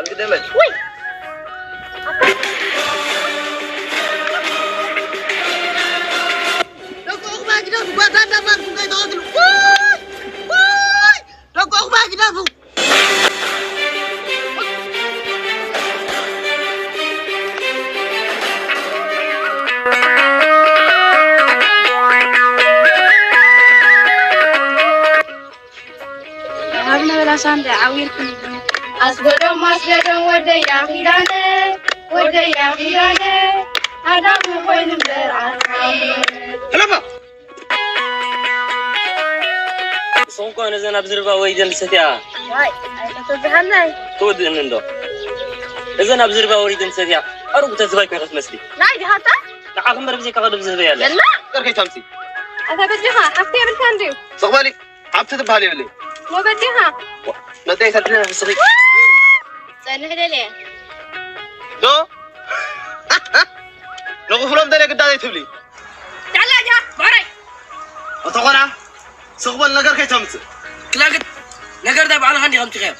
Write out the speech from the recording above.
ግደመት። ውይ! ደቂ ዑቕባ ግደፉ፣ ጓዛና ማንኩም ከይተቐትሉ። ውይ! ውይ! ደቂ ዑቕባ ግደፉ። ኣብ ነበላ ሳንዳ ዓዊርኩም። ኣስገዶም ኣስገዶም ወደያ ኪዳነ፣ ወደያ ኪዳነ፣ ሃዳሙ ኮይኑ እምበር ዓርካሙ። ሕለፎ! ንስኹም ከ ነዘን ኣብ ዝርባ ወሪደን ዝሰትያ ዋይ፣ ኣይተተዝሃናይ። ትወድእኒ እንዶ? እዘን ኣብ ዝርባ ወሪደን ዝሰትያ ኣረጉ ተዝባይ ኮይነ ክትመስሊ። ናይ ዲኻ ኣታ? ንዓኺ እምበር ብዘይካ ከደብ ዝህበያ ኣለ። የላ? ገር ከይተምፂ። ኣታ በዲኻ፣ ሓፍቲ የብልካን ድዩ? ስቕ በሊ። ሓብቲ ትበሃል የብለይ። ሞ በዲኻ? መደይ ተድነ ንስኺ። ጸንሕ ደልየ። ዶ? ንኽፍሎም ደልየ ግዳ ዘይትብሊ። ዳላጃ፣ ባራይ። ኣቶ ኾና፣ ስቕ በል ነገር ከይተምጽእ። ክላግት፣ ነገር ዳይ ባዕልኻ እንዲኻ ኣምጺኻዮ።